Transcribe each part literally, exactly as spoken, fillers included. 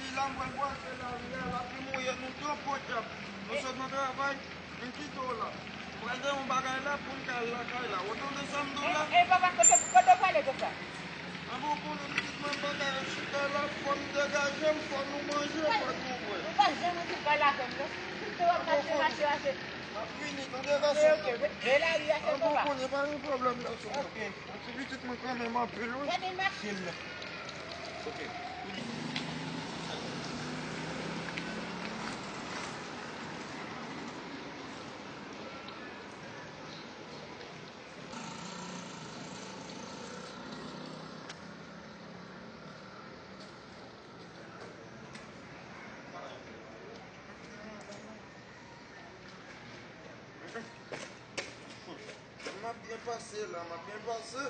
Wi, la m pral brase lari a, lapli mouye nou tou, podyab. Nou sot nan travay, m kite w la. M pral gen yon bagay la pou m ka al lakay la. Ou tande sa m di w la? E, e, papa, kote, kote w prale konsa? Anben, ou konnen pitit mwen, m pa ka ret chita la, fò m degaje m, fò nou manje, fò nou bwè. Ou pa janm antre kay la avè m, non. Tout tan w ap mache, mache, mache. M ap vini, tande, gason. Ok, ok. Veye lari a, se papa. Anben, ou konnen, pa gen pwoblèm, gason. Ok. Ti pitit mwen kanmenm anpil, wi. Gade mache m nan. Ok. M ap byen pase la, m ap byen pase.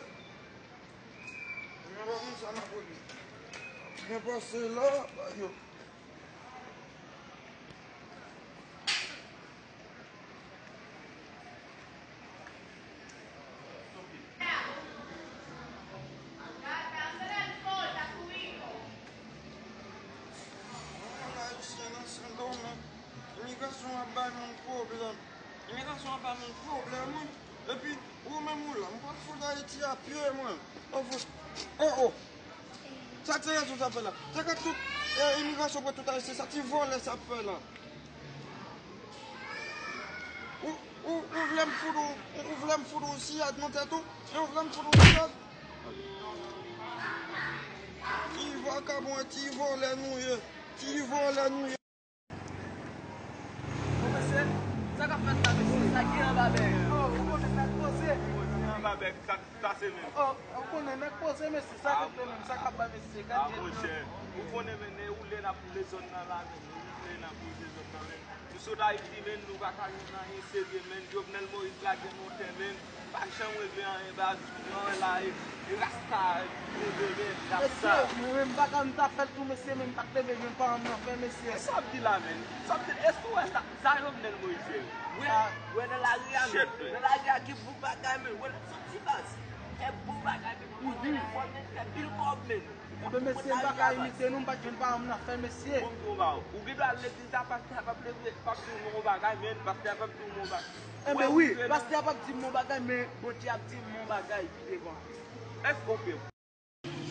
Mwen pa konn sa m ap regle. M ap byen pase la, ba yo. Mwen la, Ayisyen nan Sendomeng, imigrasyon ap bay moun pwoblèm. Imigrasyon ap bay moun pwoblèm, wi. Epi, ou menm ou la, m pral fout Ayiti a pye, mwen. Oh, oh. Sa k se rezon sa fè la? Sa k ap tout, eh, imigrasyon pran tout Ayisyen, sa ti vòlè sa ap fè la? Ou, ou, ou vle m fout ou, ou vle m fout ou siyad nan tèt ou? E ou vle m fout ou siyad? Ti vakabon, ti vòlè nou ye. Ti vòlè nou ye. Bon, mesye, sa k ap fèt la, mesye? Sa k gen anba bèk? Oh, ou konnen nèg poze. Ou konnen anba bèk, sa k pase menm? Oh, ou konnen nèg poze, mesye, sa k ap fèt menm? Sa k ap ba mesye? Gad jèn nan. Ah, monchè, ou konnen, men, ne ou lè n ap boule zòn nan la, men, ne ou lè n ap boule zòn nan, men. Nou sot Ayiti, men, nou pa ka jwenn anyen serye, men. Jovenel Moïse lage montè, men. Pa janm regle anyen, baz. Ou wè la, e, e rasta, e, leve, men, rasta. Mesye, mwen menm, bagay m ta fè l tou, mesye, men m pa t leve jwenn paran m nan fè, mesye. E sa w ap di la, men? Sa w ap di, èske w wè sa, sa Jovenel Moïse fè? Wè, wè nan lari a, men. Nan lari a, gen bon bagay, men. Wè, soti, baz. Fè bon bagay, men. Fò, men, fè pil kòb, men. Enben, mesye, m pa ka imite nou, m pa t jwenn paran m nan fè, mesye. Bon, bon, ba, ou gen dwa al legliz la, pastè a p ap leve, p ap di w yon bon bagay, men pastè a p ap di w yon bon bagay. Enben, wi, pastè a p ap di m bon bagay, men Bondye ap di m bon bagay pi devan. Èske w pè?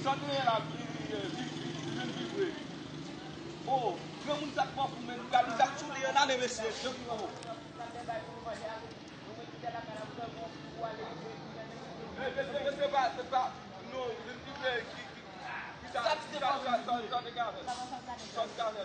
Sa k genyen la, vin, vin, vin, vin, vin vre. Oh, granmoun sa k pran kou, men gade sa k sou li an ale, mesye. Oh. Mesye, mesye, pa, pa, non, vin vre, ki, ki, ki sa, ki sa, sa, sa, sa te ka fè? Sa te ka fè?